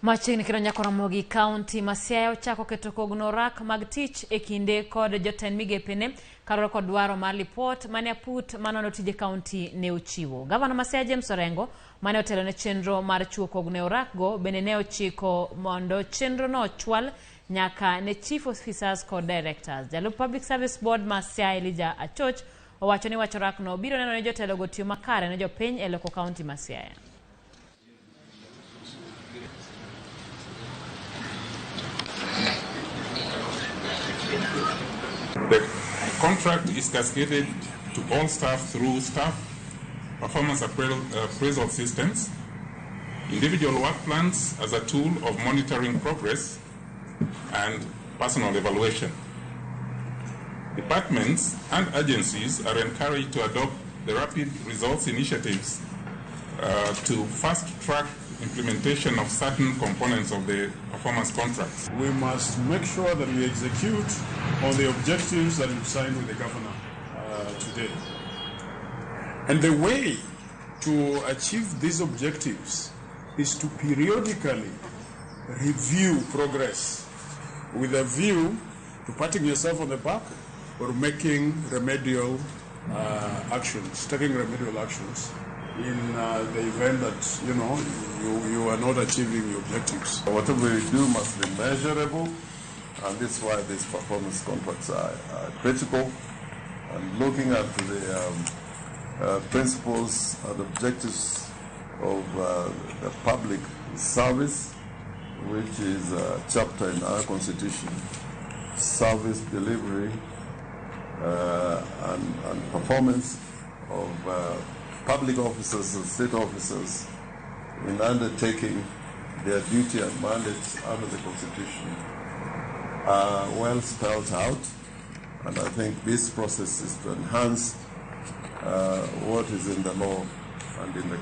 Machiegni kendo nyaka Ramogi County ma Siaya ochako keto kogno orak mag tich e kinde kod jotend migepene kaluwore kod dwaro mar lipot mane aput manono tije kaunti ne ochiwo. Gavana ma Siaya James Orengo mane otelo ne chenro mar chiwo kogno e orak go bende ne ochiko mondo chenro no ochwal nyaka ne chief officers kod directors. Jalup Public Service Board ma Siaya Elijah Achoch owacho ni wach orak no biro neno ni jotelo go tiyo makare ne jopiny e loko kaunti ma Siaya. The contract is cascaded to all staff through staff performance appraisal systems, individual work plans as a tool of monitoring progress, and personal evaluation. Departments and agencies are encouraged to adopt the rapid results initiatives to fast-track implementation of certain components of the performance contracts. We must make sure that we execute on the objectives that you signed with the governor today. And the way to achieve these objectives is to periodically review progress with a view to patting yourself on the back or making remedial actions, taking remedial actions in the event that you are not achieving your objectives. Whatever we do must be measurable, and this is why these performance contracts are critical. And looking at the principles and objectives of the public service, which is a chapter in our constitution, service delivery and performance of public officers and state officers in undertaking their duty and mandates under the Constitution are well spelled out, and I think this process is to enhance what is in the law and in the